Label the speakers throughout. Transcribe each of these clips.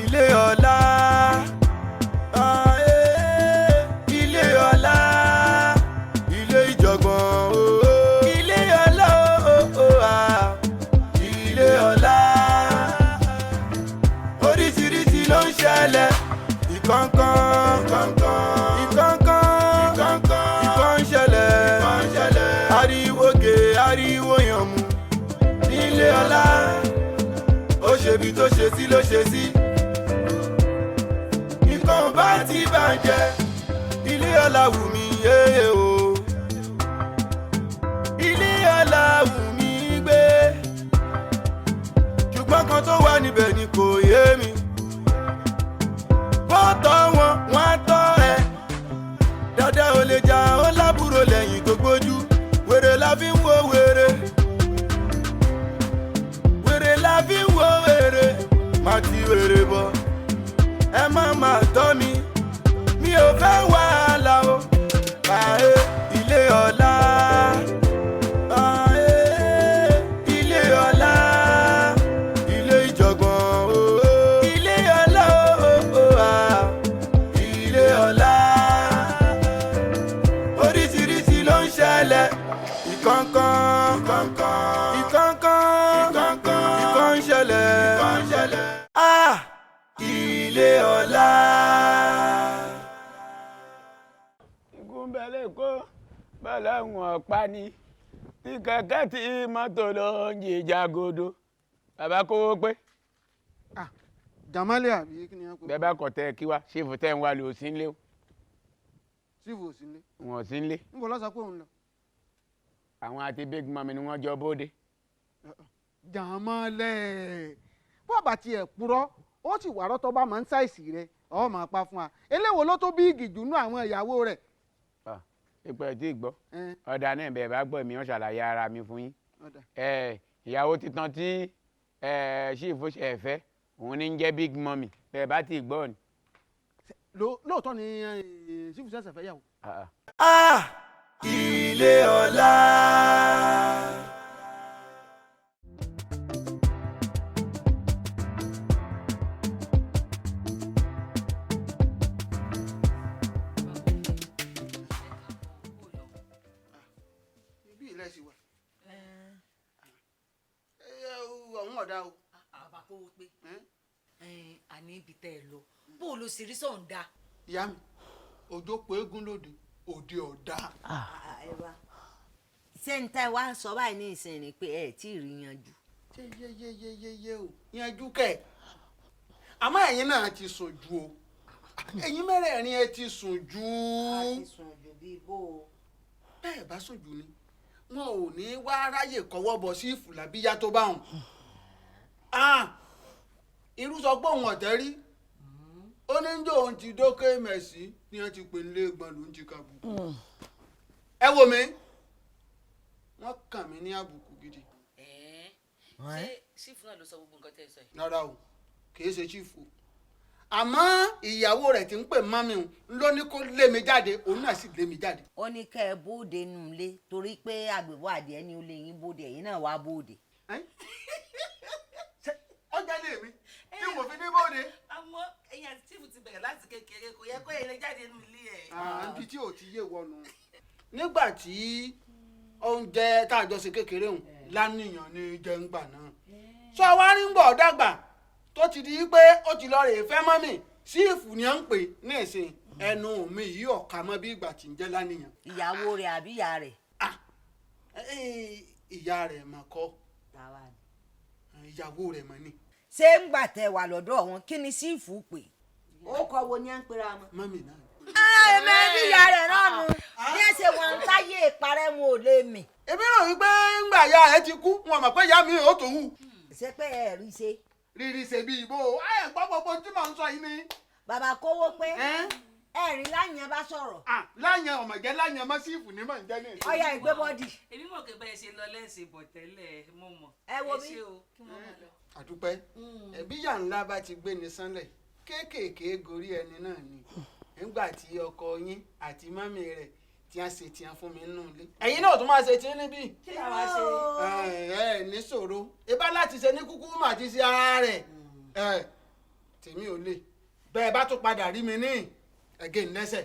Speaker 1: Ilé ọlá, ah, ilé ọlá, ilé ìjọ̀gbọ̀n, oh, ilé ọlá, oh, oh, ah, ilé ọlá. Oríṣiríṣi ló ń ṣẹlẹ̀, ìkọ̀ọ̀kan, ìkọ̀ọ̀kan, ìkọ̀ ń ṣẹlẹ̀, ariwo gè, ariwo yànmù nílé ọlá. Ó ṣebi tó ṣe sí ló ṣe sí, nǹkan bá ti bàjẹ́. Ilé ọlá wù mí yéye o, ilé ọlá wù mí gbé, ṣùgbọ́n kan tó wà níbẹ̀ ni kò yé mi. Bó tọ́ wọn, wọ́n á tọ́ ẹ dáadáa. Ò lè jà ó lábúrò lẹ́yìn tó gbójú. Wèrè la fi ń wo wèrè, wèrè la fi ń wo wèrè. Má ti wèrè bọ̀, ẹ má má tọ́ mi, mi ò fẹ́ wàhálà o. Báyé ilé ọlá, báyé ilé ọlá, ilé ìjọ̀gbọ̀n o, ilé ọlá o, ah, ilé ọlá. Oríṣiríṣi ló ń ṣẹlẹ̀, ìkọ̀ọ̀kan, ìkọ̀ọ̀kan, ìkọ̀ ń ṣẹlẹ̀, ah, ilé ọlá.
Speaker 2: Ikú ń bẹ lẹ́kọ́ bẹ́ẹ̀ wọn pa ni tí kẹ̀kẹ́ tí mọ́tò ló ń jìjà godo. Bàbá kówó pé.
Speaker 3: Jamali àbí kí ni wọ́n pè?
Speaker 2: Bẹ́ẹ̀ bá kọ̀ tẹ́ kí wá ṣéèfù tẹ́ ń wá lò sí nílé o.
Speaker 3: Sífù ò sí nílé?
Speaker 2: Wọn ò sí nílé.
Speaker 3: Níbo ló sọ pé òun lọ?
Speaker 2: Àwọn àti big mummy ni wọ́n jọ bóde.
Speaker 3: Jamali, bó bá tiẹ̀ purọ́, ó sì wàrọ́ tó bá máa ń ṣàìsì rẹ̀ ọ̀ máa pa fún wa. Eléwo ló tó bíìgì jù nú àwọn ìyàwó rẹ̀?
Speaker 2: Ipò ẹ̀ tí ì gbọ́. Ọ̀dà náà, bẹ́ẹ̀ bá gbọ́ mi, wọ́n ṣàlàyé ara mi fún yín.
Speaker 3: Ọ̀dà.
Speaker 2: Ìyàwó titan tí ṣífù ṣe ẹ̀fẹ́, òun ní ń jẹ́ big mummy. Bẹ́ẹ̀ bá ti gbọ́ ni.
Speaker 3: Lóòótọ́ ni sífù ṣẹ̀ṣẹ̀ fẹ́ yàwó?
Speaker 2: Ah, ah.
Speaker 1: Ah, ilé ọlá.
Speaker 3: Ibi ilẹ̀ sì wà. Ọ̀hún ọ̀dà o.
Speaker 4: Àbá kówó pé, àní ibi tẹ́ ẹ lọ, bó o lo sì rí sọ̀ǹda?
Speaker 3: Ìyá mi, òjò pé eégún lòdì òde ọ̀dà.
Speaker 5: Ẹ wá, ṣé ń tẹ́ wá ń sọ báyìí ní ìsìn ni pé ẹ tí ì rí yanjú?
Speaker 3: Ṣé yeyeyeyeye o, yanjú kẹ? Àmọ́ ẹ̀yin náà ti sùn jù o, ẹ̀yin mẹ́rẹ̀ẹ̀rin ẹ ti sùn jù.
Speaker 5: A ti sùn jù bíi bó o?
Speaker 3: Bẹ́ẹ̀ bá sùn jù ni wọn ò ní wá ráyè kọ́wọ́ bọ̀ sí ìfùlàbíyá tó bá wọn. Irú sọ pé òun ọ̀tẹ́ rí, ó ní jò òun ti dókè mẹ̀sí ni wọ́n ti pè ní lẹ́gbọ̀n ló ń ti kàbùkù. Ẹ wò mí, wọ́n kàn mí ní àbùkù gidi.
Speaker 4: Ṣé sífù náà ló sọ gbogbo nǹkan tẹ́ ẹ sọ yìí?
Speaker 3: Rárá o, kì í ṣe chief o, àmọ́ ìyàwó rẹ̀ tí ń pè mọ́mí òun ló ní kó lé mi jáde, òun náà sì lé mi jáde.
Speaker 5: Ó ní kẹ́ ẹ bóde nù ilé torí pé àgbèbọ̀ adìẹ ni ó lè yín bóde, ẹ̀yin náà wá bóde.
Speaker 3: Ọjà lè mi tí mo fi ní bóde.
Speaker 4: Àmọ́ ẹ̀yin àti sífù ti bẹ̀rẹ̀ láti kékeré, kò yẹ kó yẹ lè jáde nínú ilé ẹ̀.
Speaker 3: Àǹtí tí ò ti yé wọnú. Nígbà tí oúnjẹ tá a jọ ṣe kékeré òun lánìyàn ní jẹ́ngbà náà, sọ wá rí ń bọ̀ dàgbà tó ti di pé ó ti lọ rè fẹ́ mọ́mì, síìfù ni à ń pè ní ìsìn. Ẹnu mi yìí ọ̀ka mọ́ bí ìgbà tí ń jẹ́ lánìyàn.
Speaker 5: Ìyàwó rẹ̀ àbí ìyá rẹ̀?
Speaker 3: Ìyá rẹ̀ mà kọ́.
Speaker 5: Tàwa ni.
Speaker 3: Ìyàwó rẹ̀ mọ̀ ni.
Speaker 5: Ṣé ń gbà tẹ wà lọ́dọ̀ wọn, kí ni sífù pè? Ó kọ wo ni à ń pera wọn?
Speaker 3: Mọ́mì náà.
Speaker 5: Ẹ̀mẹ́ bí ìyá rẹ̀ náà nù bí ẹ ṣe wọn táyé ìparẹ́ wọn ò lè mì.
Speaker 3: Èmi rò wípé ńgbà ìyá rẹ̀ ti kú, wọn mọ̀ pé ìyá mi ò tó hù.
Speaker 5: Ṣé pé ẹ rí ṣe?
Speaker 3: Rírí ṣe bí ìbò ẹ gbọ́ gbogbo tí mò ń sọ yìí ni.
Speaker 5: Bàbá kówó pé. Ẹ̀rín láyàn bá sọ̀rọ̀.
Speaker 3: Láyàn ọmọ jẹ́ láyàn mọ́ sífù ní mọ̀ ń jẹ́ ní ìsìn.
Speaker 5: Ọya ìgbé bọ́dì.
Speaker 4: Èmi mọ̀ pé bẹ́ẹ̀ ṣe lọ lẹ́sẹ̀ bọ̀ tẹ́lẹ̀, mo mọ̀.
Speaker 5: Ẹ wo bí.
Speaker 4: Ẹ ṣé o, kí wọ́n máa lọ.
Speaker 3: Àdúpẹ́, ẹbí yà ńlá bá ti gbé ní sánlẹ̀ kéékèèké gorí ẹni náà ni nígbà tí ọkọ yín àti mọ́mí rẹ̀ tí a ṣe tiẹ̀ fún mi nínú ilé. Ẹ̀yin náà tún máa ṣe tí níbí.
Speaker 4: Kí làwa ṣe?
Speaker 3: Ẹ ní ṣòro ibà láti ṣe ní kúkú mà ti ṣe ara rẹ̀ ẹ tèmi ò lè bẹ́ẹ̀ bá tún padà rí mi ní ẹ̀gẹ́ ńlẹ́sẹ̀.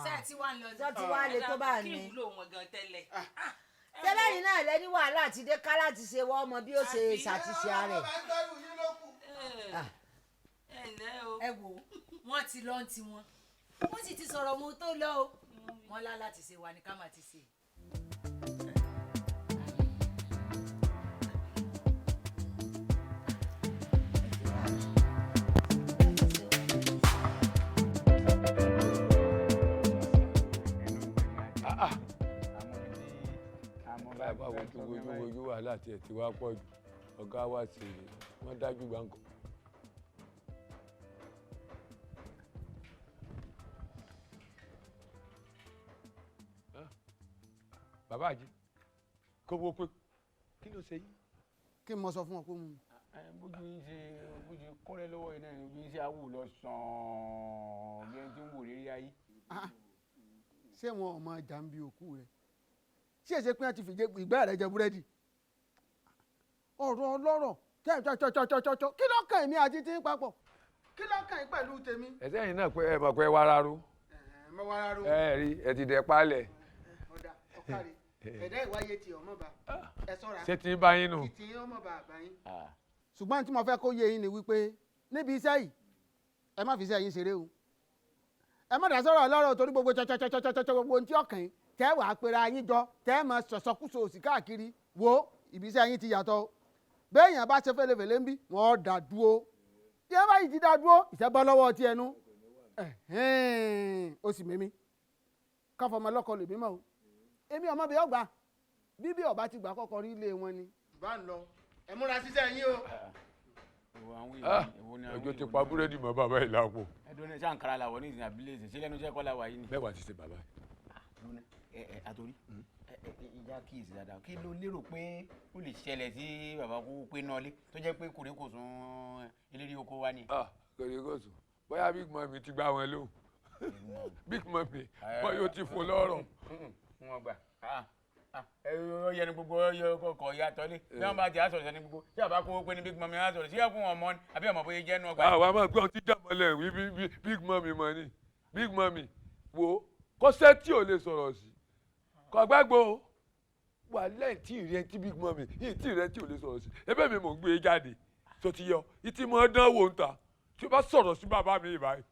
Speaker 4: Ṣé ẹ ti wá ń lọ?
Speaker 5: Ṣé ti wá le tó bá
Speaker 4: Kí
Speaker 5: ní?
Speaker 4: ìwúlò wọn gan tẹ́lẹ̀.
Speaker 5: Tẹ́lẹ̀ yìí náà lẹ́ni wàhálà àti dé ká láti ṣe wọ́n ọmọ bí ó ṣe ṣàtìṣe ara ẹ̀.
Speaker 4: Ẹ ǹlẹ́ o.
Speaker 6: Ẹ wò ó, wọ́n ti lọ ń tiwọn, wọ́n sì ti sọ̀rọ̀ ohun tó lọ o, wọ́n lá láti ṣe wa ni ká máa ti ṣe.
Speaker 2: Bàbá wojú wojú wojú, wàhálà tiẹ̀ ti wá pọ̀ jù, ọ̀gá wa sì rè wọ́n dájú gbáǹkọ́. Bàbá àjí kó wo pé kí ló ṣe yín.
Speaker 3: Kí n mọ sọ fún ọ pé mo.
Speaker 2: Bójú yín ṣe bójú kọ́rẹ́ lọ́wọ́ yìí náà ni ojú yín ṣe awù lọ sàn-án bí ẹni tí ń wò lérí ayé.
Speaker 3: Ṣé wọn ò mọ jàǹbí òkú rẹ ṣé èsè pé wọn ti fìjẹ ìgbẹ́ rẹ jẹ búrẹ́dì ọ̀rọ̀ ọlọ́rọ̀ tẹ́ẹ̀tọ́tọ́tọ́tọ́ kí ló kàn mí àti tí ń papọ̀ kí ló kàn yín pẹ̀lú tèmi.
Speaker 2: Ẹsẹ yìí náà pé ẹ mọ̀ pé wàá rárú.
Speaker 3: Ẹ mọ wàá rárú.
Speaker 2: Ẹ rí ẹ ti dẹ palẹ̀.
Speaker 3: Ọ̀dà ọ̀kàrẹ̀ ẹ̀dá ìwáyé ti ọmọ bá ẹ sọ́ra.
Speaker 2: Ṣé tí ń bá yín nù.
Speaker 3: Tí ọmọ bá bá yín. Ṣùgbọ́n tí mo fẹ́ kó yé yín ni wípé níbi iṣẹ́ yìí ẹ má fi iṣẹ́ yín ṣeré o, ẹ má dá sọ̀rọ̀ ọlọ́rọ̀ torí gbogbo tsọtsọtsọtsọ gbogbo ohun tí ọkàn yín tẹ́ wàá pera yín jọ tẹ́ mọ sọ̀sọ̀kúsọ òsì káàkiri wo ibi iṣẹ́ yín ti yàtọ̀ o. Béèyàn bá ṣe fẹ́lẹ́fẹ́lẹ́ ń bí wọ́n dà dúró, tí ẹ bá yìí ti dá dúró ìṣẹ́ bọ́ lọ́wọ́ ti ẹnu ó sì mímí káfọmọ lọ́kọ lè mímọ́ o. Èmi ọmọ bíi ọgbà bíbí ọba ti gbà kọ́kọ́ rí ilé wọn ni. Bá ń lọ ẹ múra ṣiṣẹ́ yín o.
Speaker 2: Ọjọ́ ti pa búrẹ́dì mọ́ bàbá yìí lápò.
Speaker 7: Ẹ dúró ní sànkárà làwọ̀ ní ìsìn àbílẹ̀ ìsìn sílẹ̀ ẹnu iṣẹ́ kọ́ la wà yìí ni.
Speaker 2: Mẹ́wàá ti ṣe bàbá yìí.
Speaker 7: Ẹ ẹ àtòrí ẹ ẹ ìjà kíyèsí dáadáa, kí ló lérò pé ó lè ṣẹlẹ̀ sí bàbá kó pé náà lé tó jẹ́ pé kòríkòsùn eléré oko wa ni.
Speaker 2: Kòríkòsùn bóyá big mummy ti gbá wọn lóhùn, big mummy bóyá ó ti fún lọ́rọ̀.
Speaker 7: Wọn gbà ẹ ó yẹnu gbogbo ọyọ kọkọ ya tọ́lé bí wọ́n bá ti aṣọ ìṣẹ́ni gbogbo tí àbá kó pé ní big mummy á sọ̀rọ̀ sí ẹ̀kún wọn mọ́ ni àbí ọmọ bóyá jẹ́ nù ọgbà.
Speaker 2: Àwa máa gbọ́n tí dàmọ́lẹ̀ wí big mummy mọ́ ni big mummy wo kọ́sẹ́ tí ò lè sọ̀rọ̀ sí kò gbàgbọ́ wà lẹ́yìn tí ìrẹ́ tí big mummy yìí tí ìrẹ́ tí ò lè sọ̀rọ̀ sí ẹbẹ̀ mi mò ń gbé e jáde tó ti yọ ìtì mọ́ dán wò ń ta tí o bá sọ̀rọ̀ sí bàbá mi ìbáyìí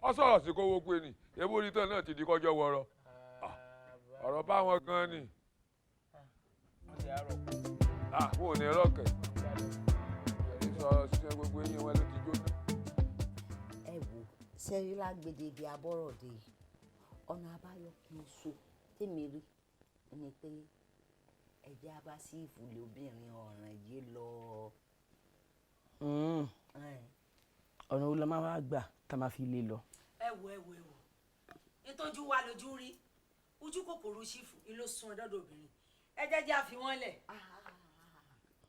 Speaker 2: ọ sọ̀rọ̀ sí kówó pé ni ebó onítàn náà ti di kọjọ́ wọ̀rọ̀ ọ̀rọ̀ bá wọn gan ni. Àwọn ò ní rọ́ọ̀kẹ́ sọ̀rọ̀ sí gbogbo eyín wọn ló ti jóná.
Speaker 5: Ẹ wo sẹ́rí lágbèdè ibi abọ́rọ̀dé yìí, ọ̀nà àbáyọ kan so tèmi rí ni pé ẹ̀jẹ̀ á bá sí ìfúlẹ̀ obìnrin ọ̀ràn yìí lọ.
Speaker 8: Ọ̀nà wo la máa wá gbà tá a máa fi lè lọ.
Speaker 6: Ẹ wo ẹ wo ẹ wo, nítọ́jú wa lójú rí ojú kòkòrò sífù ni ló sún ọdọọdọ obìnrin, ẹ jẹ́ jẹ́ àfi wọ́n lẹ̀.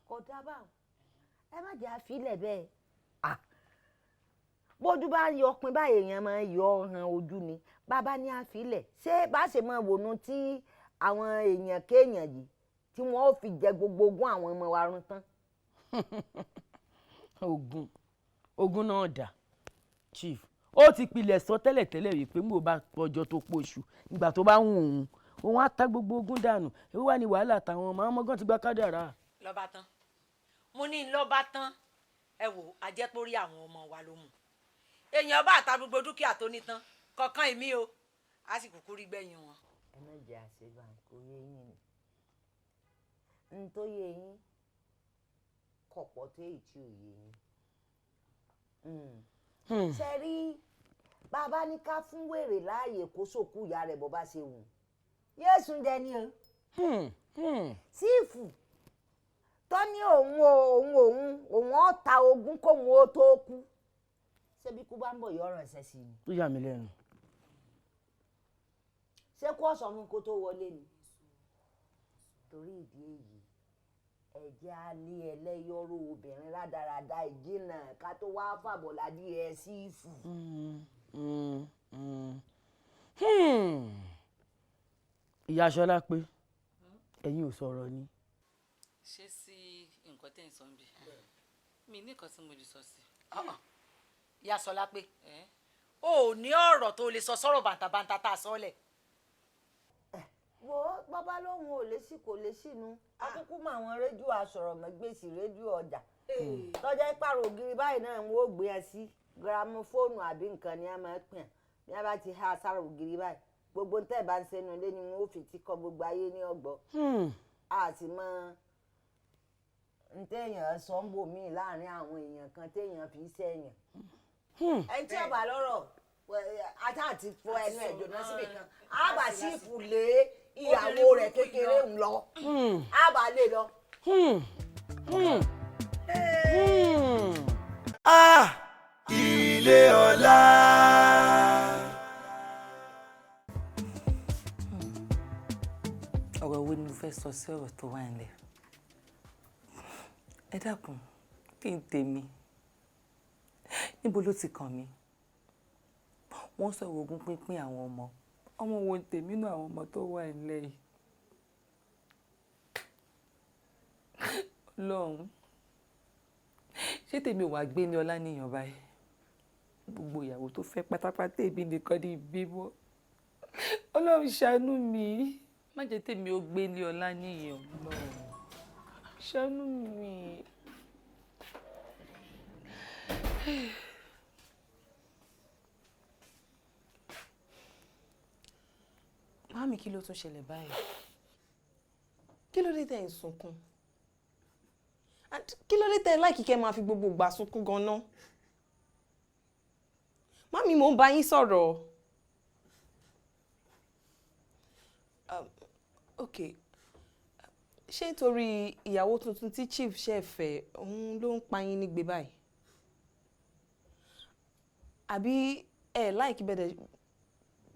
Speaker 5: Kò dábàá o, ẹ má jẹ́ àfilẹ̀ bẹ́ẹ̀. Bójú bá yọ pin báyìí èèyàn máa ń yọ ọ̀hán ojú ni bàbá ní àfilẹ̀ ṣé bá ṣe máa wònú tí àwọn èèyàn kéèyàn yìí tí wọ́n ó fi jẹ gbogbo ogún àwọn ọmọ wa run tán.
Speaker 8: Ogun ogun náà dà chief, ó ti pilẹ̀ sọ tẹ́lẹ̀tẹ́lẹ̀ wípé mo bá pọ̀jọ́ tó pọ̀ṣù ìgbà tó bá ń wù òun òun á ta gbogbo ogun dànù, èwo wà ní wàhálà táwọn ọmọ ọmọ gan ti gba kádàrá.
Speaker 6: Lọ́ba tán, mo ní lọ́ba tán, ẹ wò ajẹ́pórí àwọn ọmọ wa ló mú èèyàn bá àta gbogbo dúkìá tó ní tán kọ̀ọ̀kan èmi o, á sì kúkú rí gbẹ̀yìn wọn.
Speaker 5: Ẹ má jẹ́ àṣebà kò yé yín ni n tó yé yín kọ̀pọ̀ tó èyí tí ò yé yín. Ṣe rí bàbá ní ká fún wèrè láàyè kó sókú ìyá rẹ̀ bó bá ṣe wù Yéésù jẹ ni o. Sífù tó ní òun òun òun òun ó ta ogún kóun ó tó kú, ṣebí kú bá ń bọ̀ yọ ọ̀rọ̀ ẹ̀sẹ̀ sí ni.
Speaker 8: Ó yà mí lẹ́nu.
Speaker 5: Ṣé kó ọ̀sán mi kó tó wọlé ni? Torí ìdí èyí, ẹ̀jẹ̀ á lé ẹlẹ́yọ̀rọ̀ obìnrin rádaràda ìjìnà ká tó wá fàbọ̀ ládì ẹ̀ sí ìfù.
Speaker 8: Ìyá Ṣọlá pé ẹ̀yin ò sọ̀rọ̀ ni.
Speaker 4: Ṣé sí nǹkan tẹ́ ń sọ níbí mi ní nǹkan tí mo lè sọ sí.
Speaker 6: Ìyá Ṣọlá pé o ò ní ọ̀rọ̀ tó lè sọ sọ̀rọ̀ bàǹtàbàǹtà tá a sọ lẹ̀.
Speaker 5: Wo bàbá lóhun ò lè sí kò lè sínú akúkú mọ àwọn rédíò asọ̀rọ̀mọ̀gbèsì, rédíò ọjà tọ́jà ìpàrọ̀ ògiri báyìí náà ń wó gbé ẹ sí gírámófóònù àbí nǹkan ni a máa ń pè bí a bá ti há sára ògiri báyìí, gbogbo tẹ́ ẹ̀ bá ń sẹ́nu ilé ni wọ́n ó fi tí kọ gbogbo ayé ní ọgbọ́. A sì mọ ntẹ̀yàn sọ ń bò míì láàrin àwọn èèyàn kan téèyàn fi sẹ́yìn ẹni tí ọba lọ́rọ̀ ata àti fọ ẹnu ẹ̀ jòná síbì kan, àbá sí ìfúlé ìyàwó rẹ̀ kékeré ń lọ, àbá lè lọ.
Speaker 1: Ah, ilé ọlá.
Speaker 4: Ọ̀rọ̀ wo ni mo fẹ́ sọ sí ọ̀rọ̀ tó wà nílẹ̀? Ẹ dákun, kí n tèmi, níbo ló ti kàn mí? Wọ́n sọ̀rọ̀ ogún pínpín àwọn ọmọ. Ọmọ wo tèmi nú àwọn ọmọ tó wà nílẹ̀ yìí? Ọlọ́run, ṣé tèmi ò wá gbé ní ọlá níyàn báyìí? Gbogbo ìyàwó tó fẹ́ pátápátá, èmi nìkan ní ìbímọ. Ọlọ́run, ṣàánú mi, má jẹ́ tèmi ó gbé ní ọlá níyàn. Ọlọ́run, ṣàánú mi.
Speaker 9: Màámi, kí ló tún ṣẹlẹ̀ báyìí? Kí ló dé tẹ̀ ń sunkún? And kí ló dé tẹ̀ láìkí kẹ́ máa fi gbogbo ìgbà sunkún gan-an? Màámi, mò ń bá yín sọ̀rọ̀. Ok, ṣé nítorí ìyàwó tuntun tí chief ṣe fẹ́ òun ló ń pa yín nígbe báyìí? Àbí ẹ like bẹ̀dẹ̀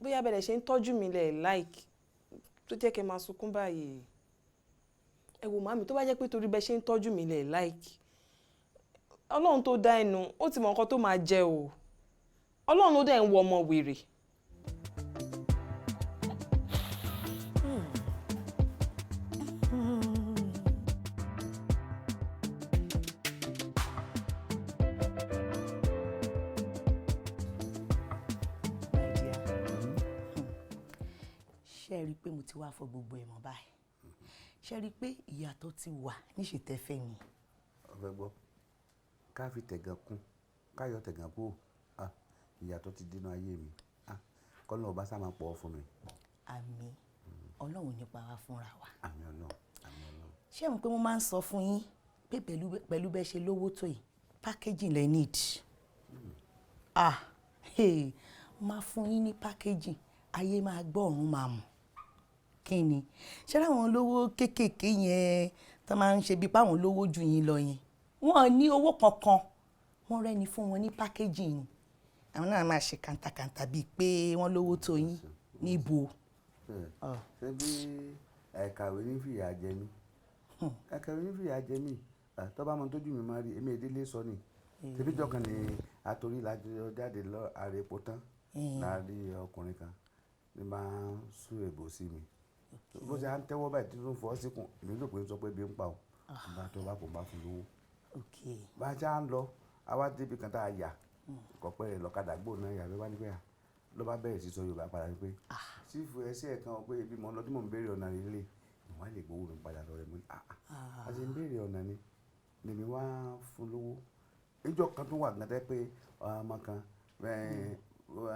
Speaker 9: bóyá bẹ̀dẹ̀ ṣe ń tọ́jú mi lẹ̀ like tó jẹ́ kẹ́ máa sunkún báyìí? Ẹ wò màmí, tó bá jẹ́ pé torí bẹ́ẹ̀ ṣe ń tọ́jú mi lẹ̀ like, Ọlọ́run tó dá ẹnu ó ti mọ nǹkan tó máa jẹ o. Ọlọ́run ló dẹ̀ ń wọ ọmọ wèrè.
Speaker 5: My dear, ṣé ẹ rí i pé mo ti wá fọ gbogbo ẹ̀ mọ́ báyìí? Ṣé ẹ rí i pé ìyàtọ̀ ti wà níṣètẹ́fẹ́ mi?
Speaker 10: Ọ̀fẹ́ gbọ́, ká fi tẹ̀gàn kún, ká yọ tẹ̀gàn kú. Ah, ìyàtọ̀ ti dínú ayé mi. Ah, kọ́lọ́run ọba sá máa pọ̀ fún mi.
Speaker 5: Àmín. Ọlọ́run nípa wa fúnra wa.
Speaker 10: Àmín Ọlọ́run, àmín Ọlọ́run.
Speaker 5: Ṣé mo pé mo máa ń sọ fún yín pé pẹ̀lú bẹ́ẹ̀ ṣe lówó tó yìí, packaging lẹ need. Ah, hey, máa fún yín ní packaging, ayé máa gbọ́, ọ̀run máa mọ̀. Kí ni ṣé láwọn olówó kéékèèké yẹn tó máa ń ṣe bíi páwọn olówó jù yín lọ yẹn, wọn ní owó kankan, wọ́n rẹ́ni fún wọn ní packaging ni. Àwọn náà máa ṣe kàǹtàkàǹtà bíi pé wọ́n lówó tó yín níbo.
Speaker 10: Ṣé bí àìkàwé ní fìyà jẹ mí, àìkàwé ní fìyà jẹ mí. Tó bá mọ tójú mi máa rí, èmi ìdílé sọ ni tẹbíjọ kan ní àtòrí lájọ jáde lọ ààrẹ epo tán láàrin ọkùnrin kan ní máa ń sún èbò sí mi, bó ṣe à ń tẹ́wọ́ báyìí tuntun fọ́ síkùn, èmi rò pé ń sọ pé bí ń pa ò bá tó bá kò bá fún lówó. Bá a ṣe à ń lọ, àwa débi kan tá a yà kọ̀pẹ́ rẹ̀ lọ́kadà gbò náà yà bá ní pé ló bá bẹ̀rẹ̀ sí sọ Yorùbá padà ní pé sífù ẹsẹ̀ ẹ̀ kan pé ibi mọ̀ ń lọ tí mò ń béèrè ọ̀nà ilé ìwọ́n á lè gbowó mi padà lọ rẹ̀. Mo ní a ṣe ń béèrè ọ̀nà ni lèmi wá fún lówó. Níjọ́ kan tó wà gan tẹ́ pé ọmọ kan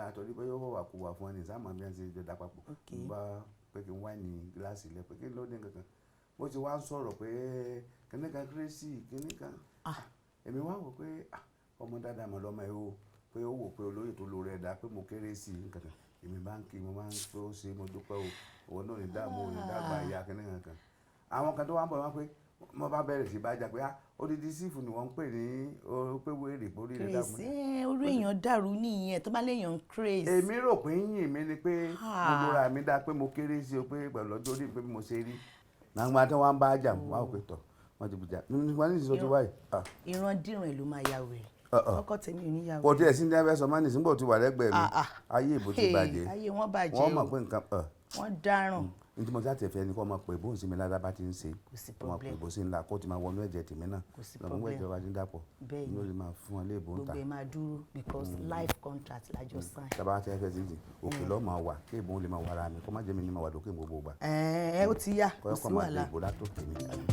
Speaker 10: àtọ̀rí pé yóò wà kó wà fún ẹni sáà máa bí wọ́n ṣe jọ dá papọ̀ ń bá pé kí n wá ní gíláàsì lẹ pé kí n ló dé kankan, bó ti wá ń sọ̀rọ̀ pé kíní kan kérésì kíní kan, èmi wá wò pé ọmọ dáadáa mọ̀ lọ́mọ ẹ̀ o, pé ó wò pé olóyè tó lóore ẹ̀dá pé mo kéré sí i nǹkan kan. Èmi bá ń kí, mo máa ń pé ó ṣe, mo dúpẹ́ o, òun náà ní dààmú, òun ní dàgbà ìyá kíní kankan. Àwọn kan tó wá ń bọ̀ wá pé Mo bá bẹ̀rẹ̀ sí bá jà pé odidi sífù ni wọ́n ń pè ní pé wéèrè borí rẹ̀ dààmú.
Speaker 11: Craze orí èèyàn dàrú nìyẹn tó bá léèyàn craze.
Speaker 10: Èmi rò pé yìn mí ni pé mo lóra mi dá pé mo kéré sí o pé pẹ̀lú ọjọ́ orí pé mo ṣe rí. Nàgbà tí wọ́n bá jà wọ́n á pè tọ̀ wọ́n ti bùjà wọ́n ní ìṣòro tó wáyé.
Speaker 11: Ìran dìran ìlú máa ya wèrè. Ọkọ tèmi ò ní ya wèrè.
Speaker 10: Kò tí ẹ̀ sí ní abẹ́ sọ mọ́nì sígbò tí wà lẹ́gbẹ̀ẹ́ mi ayé ìbò ti bàjẹ́.
Speaker 11: Ayé wọn bàjẹ́ o.
Speaker 10: Wọ́n mọ̀ pé nǹkan.
Speaker 11: Wọ́n dáràn.
Speaker 10: Ní tí mo sá tẹ̀fẹ́ ni kó máa pè bóun sí mi lára bá ti ń ṣe.
Speaker 11: Kò sí
Speaker 10: Kó máa pè
Speaker 11: problem.
Speaker 10: bó sí ńlá kó ti máa wọnú ẹ̀jẹ̀ tèmi náà.
Speaker 11: Kò sí
Speaker 10: Lọ́mú
Speaker 11: problem.
Speaker 10: ẹ̀jẹ̀ wa ti ń dàpọ̀.
Speaker 11: Bẹ́ẹ̀
Speaker 10: Ní ó lè máa fún ọ léèbó ń ta.
Speaker 11: Gbogbo ẹ̀ máa dúró because life contract la jọ sign.
Speaker 10: Tábà tí ẹ fẹ́ sí ti òkè lọ́ọ́ máa wà kí èbó lè máa wà ara mi kó má jẹ́ mi ní máa wà lókè gbogbo ìgbà.
Speaker 11: Ẹ ẹ ó ti yá kò
Speaker 10: Kọ́
Speaker 11: sí
Speaker 10: kọ́ máa
Speaker 11: wàhálà.
Speaker 10: dé ìbò látòkè mi. Àbí?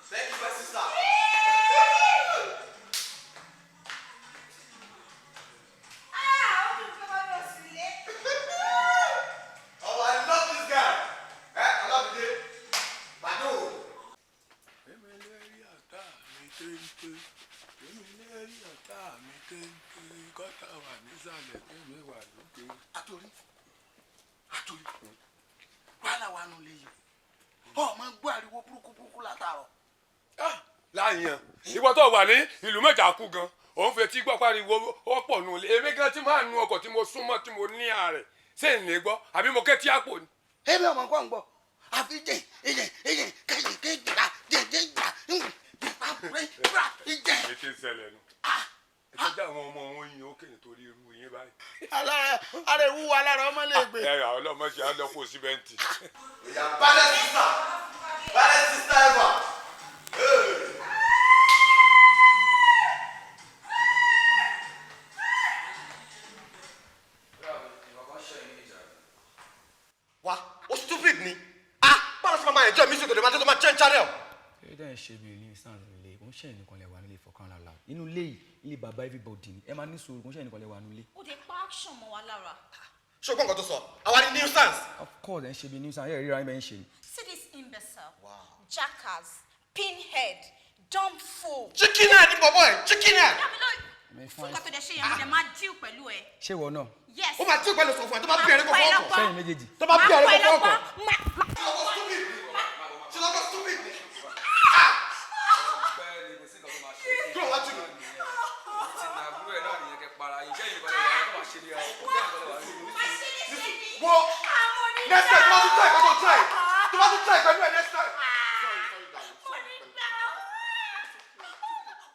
Speaker 1: Thank you, my sister. Oh, I love this guy. Eh, I love the day. Bado.
Speaker 2: Èmi lérí ọ̀tá mi téńté, èmi lérí ọ̀tá mi téńté, kọ́tà wà nísàlẹ̀ kémi wà lókè.
Speaker 3: Àtòrí àtòrí wàhálà wà nù léyìí ọ máa ń gbọ́ ariwo burúkú burúkú látàárọ̀.
Speaker 2: Láyàn, ìwọ tó wà ní ìlú mẹ́ta kú gan, òun fetí gbọ́ pariwo ọ̀pọ̀ nù lé. Èmi gan tí máa nu ọkọ̀ tí mo súnmọ́ tí mo ní ààrẹ, ṣé n lè gbọ́ àbí mo kẹ́tí àpò ni.
Speaker 3: Èmi ọmọ nǹkan ń gbọ́ àfi jẹ ìjẹ ìjẹ kẹyìn kẹjìlá jẹjẹ ìjà ìjẹ ìjẹ.
Speaker 2: Ètè ìṣẹ̀lẹ̀ nu. Ìtọ́jú àwọn ọmọ wọn yin ókè nítorí irú yín báyìí.
Speaker 3: Alára ara ewu wa lára ọmọ lè gbé.
Speaker 2: Ẹ rà ọlọ́mọ ṣe á lọ kó síbẹ̀ǹtì.
Speaker 1: Baddest sister. Baddest sister ever. Hey. Wá, ó stupid ni. Ah, báwo ṣe máa máa enjoy music tó lè máa tó máa change channel?
Speaker 12: Ṣé dẹ́n ṣe bí ní sàn nílé kò ń ṣe ẹnìkan lè wà nílé for crying out loud. Inú ilé yìí ilé bàbá everybody ni ẹ máa ní sùúrù kò ń ṣe ẹnìkan lè wà nílé.
Speaker 13: Ó dé pa action mọ́ wa lára.
Speaker 1: Ṣé o gbọ́ nǹkan tó sọ? Àwa ni nuisance.
Speaker 12: Of course ẹ ń ṣe bí nuisance ẹ ríra ẹ bẹ́ẹ̀ ń ṣe ni.
Speaker 13: See this imbecile. Jackass, pinhead, dumb fool.
Speaker 1: Chicken head ni bọ̀bọ̀ ẹ̀, chicken head.
Speaker 12: Ẹ̀mí
Speaker 13: Fún nǹkan tó dẹ̀ ṣe yẹn, mo dẹ̀ máa deal pẹ̀lú ẹ.
Speaker 12: Ṣé ìwọ náà?
Speaker 13: Yes.
Speaker 1: Ó máa tí ò pẹ̀lú sọ fún ẹ tó bá bí ẹ̀rẹ́ kò fọ́ ọkọ̀.
Speaker 12: Sẹ́yìn méjèèjì.
Speaker 1: Tó bá bí ẹ̀rẹ́ kò fọ́ ọkọ̀.
Speaker 13: Ṣé
Speaker 1: lọ́kọ̀ stupid ni? Kí ló wá jù mí? Wo next time tó bá tún try kó tó try tó bá tún try pẹ̀lú ẹ̀ next time.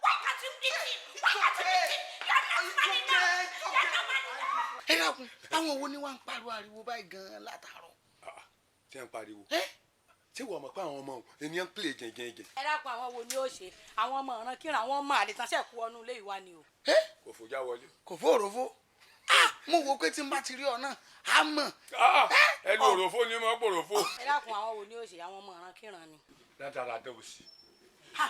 Speaker 13: Why can't you beat him? Why can't you beat him? You're not man enough. You're not man enough.
Speaker 3: Ẹ dákun, àwọn wo ni wọ́n ń pariwo ariwo báyìí gan-an látàárọ̀.
Speaker 2: Ṣé ń pariwo? Ṣé wọ́n mọ̀ pé àwọn ọmọ òun ènìyàn ń play jẹ̀jẹ̀jẹ̀?
Speaker 6: Ẹ dákun, àwọn wo ni ó ṣe àwọn ọmọ ọ̀ràn kíran àwọn ọmọ àlè tán ṣẹ̀ kú ọnú ilé ìwà ni o.
Speaker 2: Kò fòjá wọlé.
Speaker 3: Kò fó òròfó. Mo wo pé tí n bá ti rí ọ náà á mọ̀.
Speaker 2: Ẹnu òròfó ni mo pòròfó.
Speaker 6: Ẹ dákun, àwọn wo ni ó ṣe àwọn ọmọ ọ̀ràn kíran ni.
Speaker 2: Látara dán òsì.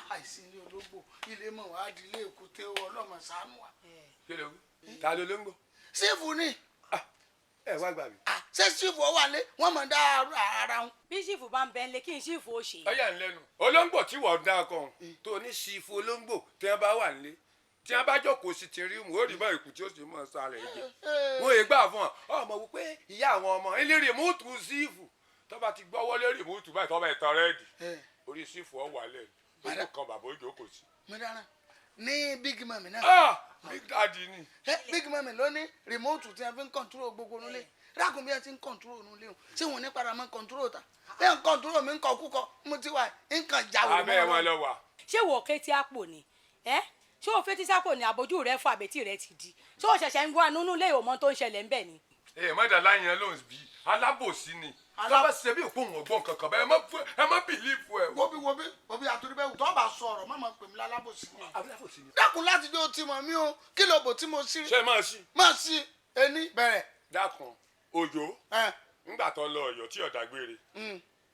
Speaker 3: Àìsí ilé ológbò ilé mọ̀ wá di ilé èkúté ọlọ́mọ ṣàánú wa.
Speaker 2: Kí ló wí? Ta ló ló ń gbọ́?
Speaker 3: Sífù ni.
Speaker 2: Ẹ wá gbà mí.
Speaker 3: Ṣé sífù ọ wà lé wọ́n mọ̀ dá ara wọn.
Speaker 6: Bí sífù bá ń bẹ ń lé kí n sífù ó ṣe.
Speaker 2: Ọyà ń lẹ́nu. Olóńgbò tí wọ́n dá kan tó ní sífù olóńgbò tí wọ́n bá wà nílé tí wọ́n bá jókòó sí ti rí mu ó rí bá ìkù tí ó sì mọ̀ sára ẹ̀ jẹ. Wọ́n yé gbà fún ọ. Ọmọ wò pé ìyá àwọn ọmọ ilé rìmúùtù sífù tó bá ti gbọ́wọ́ lé rìmúùtù báyìí tó bá ìtàn rẹ́ẹ̀dì orí sífù ọ wà lẹ́nu ojú kan bàbá ó jókòó sí.
Speaker 3: Mo dára ní big mummy náà.
Speaker 2: Big daddy ni.
Speaker 3: Big mummy ló ní rìmóòtù tí a fi ń kọ̀ntúrò gbogbo nulẹ̀ rákùn bí a ti ń kọ̀ntúrò nulẹ̀ o ṣé wọn ní padà máa ń kọ̀ntúrò ta bẹ́ẹ̀ ń kọ̀ntúrò mi ń kọ̀ kúkọ mo ti wà nǹkan jáwé.
Speaker 2: Abẹ́ wọn lọ wà.
Speaker 6: Ṣé wò ó kétí àpò ni? Ẹ́ ṣé o fetí sápò ni àbójú rẹ fún àbètí rẹ ti di? Ṣé o ṣẹ̀ṣẹ̀ ń gbọ́ nínú ilé ìwòmọ́ tó ń ṣẹlẹ̀ ńbẹ̀ ni?
Speaker 2: Ẹ má dà láyẹn ló ń bí alábòsí ni tó bá ṣe bí òpó òun ọgbọ́n kankan bẹ́ẹ̀ ẹ má bìlífù ẹ.
Speaker 3: Wobi wobi wobi àtúndì bẹ́ẹ̀ tó bá sọ ọ̀rọ̀ má máa pè mí lálábòsí ni. Dákun láti dé o ti mọ̀ mí o kí ló bò tí mo sí.
Speaker 2: Ṣé máa sí.
Speaker 3: Máa sí ení bẹ̀rẹ̀.
Speaker 2: Dákun òjò ńgbà tó lọ Ọ̀yọ́ tí ọ̀dà gbére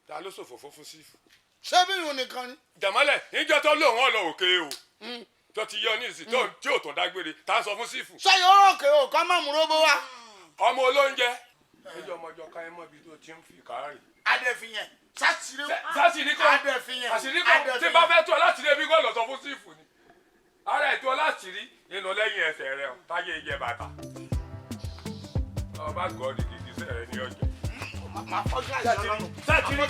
Speaker 2: ta ló ṣòfò fún sífù.
Speaker 3: Ṣé bí irun nìkan ni.
Speaker 2: Jàmọ́lẹ̀ níjọ́ tó lóun ọ̀lọ́ òkè o Tó ti yọ ní ìsìn tí ò tó dágbére tá a sọ fún sífù.
Speaker 3: Sẹ́yìn ọ̀rọ̀ kè o, ká má mú róbó wá.
Speaker 2: Ọmọ olóúnjẹ. Ẹjọ́ ọmọjọ ká ẹ mọ́ ibi tó ti ń fi kárì.
Speaker 3: Adéfiyẹn sásìrí.
Speaker 2: Sásìrí kọ́
Speaker 3: Adéfiyẹn.
Speaker 2: Àṣírí kọ́ tí bá fẹ́ tó ọ láti rí ebi kọ́ lọ sọ fún sífù ni. Ara ètò ọláṣìírí nínú lẹ́yìn ẹsẹ̀ rẹ táyé jẹ bàtà. Ọba gọ́ọ̀dì kìkì sẹ́rẹ̀ ní ọjọ́.
Speaker 3: Màá fọ́jú àìsàn lọ́rùn.
Speaker 2: Sátìrí.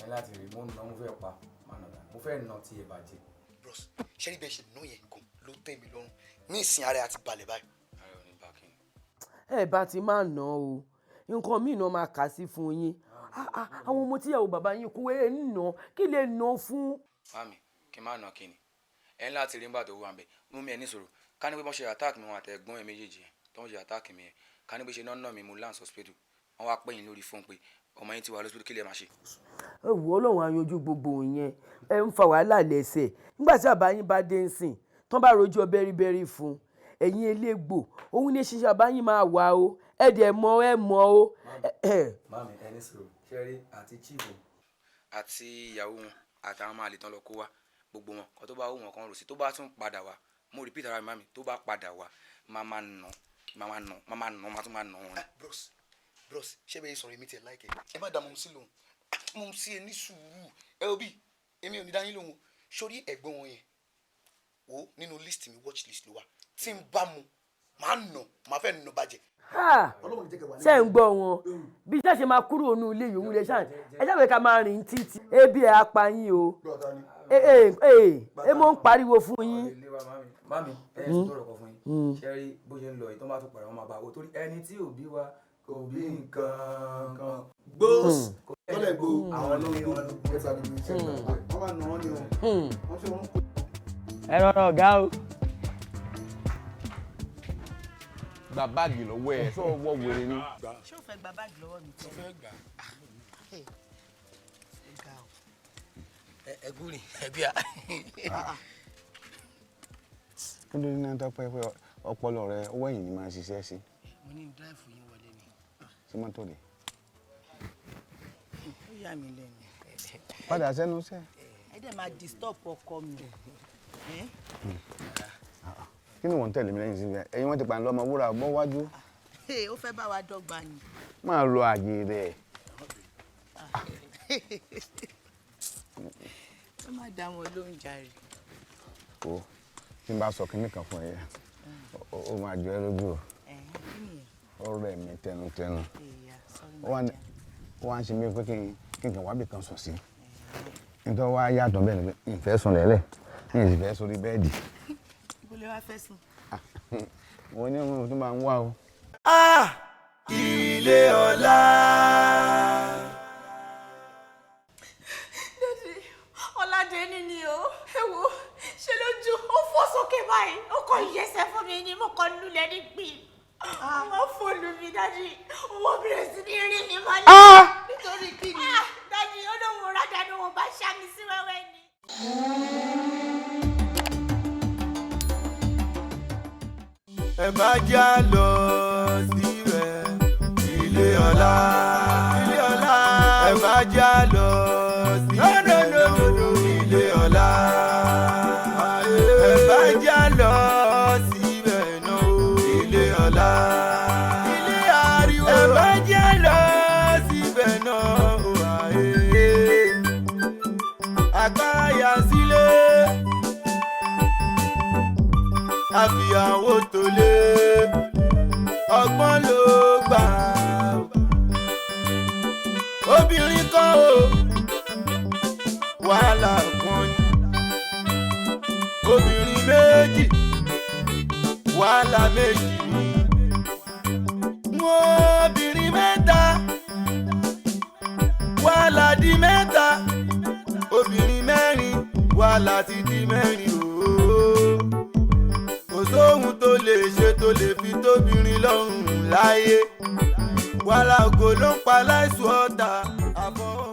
Speaker 12: Ẹ láti rí mo ń ná mo fẹ́ pa mo fẹ́ nà tí ẹ bàjẹ́.
Speaker 14: Bros, ṣé rí bẹ́ẹ̀ ṣe ná yẹn gan ló tẹ́ mi lọ́rùn ní ìsìn ara ẹ̀ àti balẹ̀ báyìí.
Speaker 8: Ẹ bá ti máa nà o, nǹkan míì náà máa kà sí fún yín. Àwọn ọmọ tíyàwó bàbá yín kú ẹ ń nà kí lè nà fún.
Speaker 12: Mami, kí n má nà kí ni ẹ ń láti rí nígbà tó wà ń bẹ mú mi ẹ ní sọ̀rọ̀ ká ní pé wọ́n ṣe attack mi wọn àtẹ̀gbọ́n ẹ méjèèjì yẹn tó ń ṣe attack mi yẹn ká ní pé ṣe náà nà mí mo láǹsì hospital wọ́n wá pè yín lórí fóònù pé ọmọ yín ti wà lọ́sibítù kí lè máa ṣe.
Speaker 8: Ẹ wò Ọlọ́run á yanjú gbogbo yẹn, ẹ ń fa wàhálà lẹ́sẹ̀ nígbà tí bàbá yín bá dé ń sìn tán bá rojú ọ bẹ́ríbẹ́rí fún ẹ̀yin elégbò òun ní ṣiṣẹ́ bàbá yín máa wà o, ẹ dẹ̀ mọ̀ ẹ mọ̀ o.
Speaker 12: Mami, ẹ ní sọ̀rọ̀ ṣẹ́rí àti chief àti ìyàwó wọn àtàwọn máa lè tán lọ kó wá gbogbo wọn kan tó bá wù wọn kan rò sí tó bá tún padà wá mo repeat ara mi mami tó bá padà wá máa máa nà máa nà máa nà máa tún máa nà wọn.
Speaker 14: Bros, bros, ṣé bẹ́ẹ̀ sọ̀rọ̀ èmi tiẹ̀ láìkẹ́ ẹ má da mọ̀ sí lòun mọ̀ sí ẹ ní sùúrù ẹ òbí èmi ò ní dání lòun sórí ẹ̀gbọ́n wọn yẹn wo nínú list mi watch list ló wà tí n bá mu máa nà máa fẹ́ nà bàjẹ́.
Speaker 8: Ṣé ń gbọ́ wọn bí ṣáà ṣe máa kúrò nínú ilé yòówù lè ṣáà ẹ ṣáà fẹ́ ká máa rìn títí ebi ẹ̀ apá yín o ẹ mọ̀ ń pariwo fún yín.
Speaker 12: Mami, ẹ ẹ sọ tọrọ kan fún yín ṣe rí bó ṣe ń lọ yìí tó bá tún padà wọn máa bá wo torí ẹni tí ò bí wa kò bí nǹkan kan.
Speaker 14: Gbóòs
Speaker 10: tọ́lẹ̀ gbó àwọn ló ń gbó ẹ̀ta níbi iṣẹ́ wọ́n máa nà wọ́n ní o wọ́n fi wọ́n kó.
Speaker 8: Ẹ rọra ọ̀gá o.
Speaker 7: Gba báàgì lọ́wọ́ ẹ̀ sọ wọ́ wèrè ni.
Speaker 11: Ṣé o fẹ́ gba báàgì lọ́wọ́ mi?
Speaker 12: Mo fẹ́ gbà. Ẹ gúrin ẹbí a.
Speaker 10: Kí ló ní náà tọ́pẹ́ pé ọpọlọ rẹ owó ẹ̀yìn ni máa ń ṣiṣẹ́ sí?
Speaker 11: Mo ní dráìfù yín wọlé ni.
Speaker 10: Sí mọ́tò rẹ̀.
Speaker 11: Ó yà mí lẹ́nu.
Speaker 10: Padà sẹ́nu sẹ́.
Speaker 11: Ẹ dẹ̀ máa disturb ọkọ mi.
Speaker 10: Kí ni wọ́n ń tẹ̀lé mi lẹ́yìn síbi ẹ̀yin wọ́n ti pa lọ́mọ wúrà bọ́ wájú.
Speaker 11: Ó fẹ́ bá wa dọ́gba ni.
Speaker 10: Máa lo àyè rẹ̀.
Speaker 11: Ó má dá wọn lóhùn jàre.
Speaker 10: O tí n bá sọ kinní kan fún ẹ yẹn ó máa jọ ẹ lójú o. Ó rẹ̀ mí tẹnutẹnu. Ó wá ń ṣe mí pé kí n kàn wábì kan sùn sí. Nítorí wá yàtọ̀ bẹ́ẹ̀ ni pé n fẹ́ sùn lẹ́lẹ̀ n sì fẹ́ sórí bẹ́ẹ̀dì.
Speaker 11: Ibo lè wá fẹ́ sùn?
Speaker 10: Mo ní ohun tó máa ń wá o.
Speaker 1: Ilé ọlá.
Speaker 13: Dádì, Ọládéní ni o. Ẹ wo, ṣe lójú ó fọ́ sókè báyìí. Ó kàn yẹsẹ̀ fún mi ni mo kàn lulẹ̀ ní gbìn. Wọ́n fòlù mi dádì, wọ́n bẹ̀rẹ̀ sí ní rí mi mọ́lẹ̀.
Speaker 11: Nítorí kí ni?
Speaker 13: Dádì, ó lóun ò rádà ni òun bá ṣá mi sí wẹ́wẹ́ ni.
Speaker 1: Ẹ má já lọ síbẹ̀ ilé ọlá, ilé ọlá. Ẹ má já lọ síbẹ̀ ilé ọlá. Ẹ má já lọ síbẹ̀ ilé ọlá. Ilé ariwo. Ẹ má já lọ síbẹ̀ náà. Àgbáyà sílé. Àfìyàwó tó lé ọgbọ́n ló gbà obìnrin kan o wàhálà kan ni obìnrin méjì wàhálà méjì ni obìnrin mẹ́ta wàhálà di mẹ́ta obìnrin mẹ́rin wàhálà ti di mẹ́rin ooo. Kò sóhun tó lè ṣe tó lè fi tóbìnrin lọ́rùn láyé wàhálà ògo ló ń pa láìsùn ọ̀tá àfọwọ́.